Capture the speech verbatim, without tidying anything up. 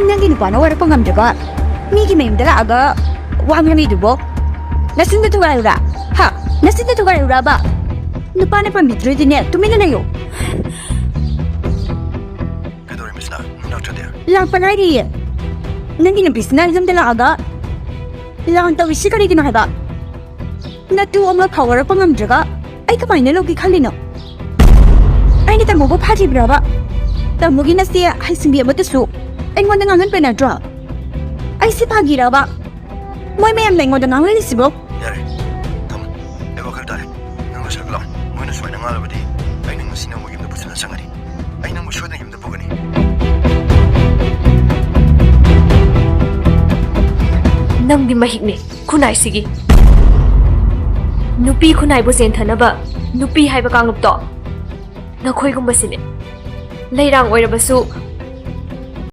ꯅꯪꯒꯤ ꯅꯨꯄꯥꯅ ꯋꯥꯔꯛꯄ ꯉꯝꯗ꯭ꯔꯒ ꯃꯤꯒꯤ ꯃꯌꯨꯝꯗ ꯂꯥꯛꯑꯒ ꯋꯥ ꯉꯥꯡꯉꯤꯗꯨꯕꯣ? ꯅꯆꯤꯟꯗ ꯊꯨꯒꯥꯏꯔꯨꯔꯥ? ꯍꯥ? ꯅꯆꯤꯟꯗ ꯊꯨꯒꯥꯏꯔꯨꯔꯕ? ꯅꯨꯄꯥꯅ ꯄꯥꯝꯕꯤꯗ꯭ꯔꯗꯤꯅꯦ, ꯇꯨꯃꯤꯟꯅ ꯂꯩꯌꯨ꯫ ꯀꯩꯗꯧꯔꯦ, ꯃꯤꯁꯅ? ꯂꯥꯛꯇ꯭ꯔꯗꯤ? ꯂꯥꯛꯄ ꯂꯥꯏꯔꯤꯌꯦ꯫ ꯅꯪꯒꯤ ꯅꯨꯄꯤꯁꯤꯅ ꯌꯨꯝꯗ ꯂꯥꯛꯑꯒ ꯂꯥꯟ ꯇꯧꯔꯤꯁꯤ ꯀꯔꯤꯒꯤꯅꯣ ꯍꯥꯏꯕ? ꯅꯇꯨ ꯑꯃ ꯐꯥꯎꯔꯛꯄ ꯉꯝꯗ꯭ꯔꯒ ꯑꯩ ꯀꯃꯥꯏꯅ ꯂꯧꯒꯦ ꯈꯜꯂꯤꯅꯣ? ꯑꯩꯅ ꯇꯥꯃꯣꯕꯨ ꯐꯥꯈꯤꯕ꯭ꯔꯕ? ꯇꯥꯃꯣꯒꯤ ꯅꯆꯦ ꯍꯩꯁꯤꯡꯕꯤ ꯑꯃꯗꯨꯁꯨ ꯑꯩꯉꯣꯟꯗ ꯉꯥꯡꯍꯟꯕ ꯅꯠꯇ꯭ꯔꯣ? ꯑꯩꯁꯤ ꯐꯥꯒꯤꯔꯕ? ꯃꯣꯏ ꯃꯌꯥꯝꯅ ꯑꯩꯉꯣꯟꯗ ꯉꯥꯡꯍꯜꯂꯤꯁꯤꯕꯣ? ꯌꯥꯔꯦ, ꯊꯝꯃꯣ꯫ ꯑꯩ ꯋꯥꯈꯜ ꯇꯥꯔꯦ꯫ ꯅꯪ ꯂꯣꯏꯁꯜꯂꯣ꯫ ꯃꯣꯏꯅ ꯁꯨꯃꯥꯏꯅ ꯉꯥꯡꯂꯕꯗꯤ ꯑꯩꯅ ꯉꯁꯤ ꯅꯪꯕꯨ ꯌꯨꯝꯗ ꯄꯨꯁꯤꯜꯂ ꯆꯪꯒꯅꯤ꯫ ꯑꯩ ꯅꯪꯕꯨ ꯁꯣꯏꯗꯅ ꯌꯨꯝꯗ ꯄꯨꯒꯅꯤ꯫ ꯅꯪꯗꯤ ꯃꯍꯤꯛꯅꯤ ꯈꯨꯟꯅꯥꯏꯁꯤꯒꯤ꯫ ꯅꯨꯄꯤ ꯈꯨꯟꯅꯥꯏꯕꯨ ꯆꯦꯟꯊꯅꯕ ꯅꯨꯄꯤ ꯍꯥꯏꯕ ꯀꯥꯡꯂꯨꯞꯇꯣ ꯅꯈꯣꯏꯒꯨꯝꯕꯁꯤꯅꯦ꯫ ꯂꯩꯔꯥꯡ ꯑꯣꯏꯔꯕꯁꯨ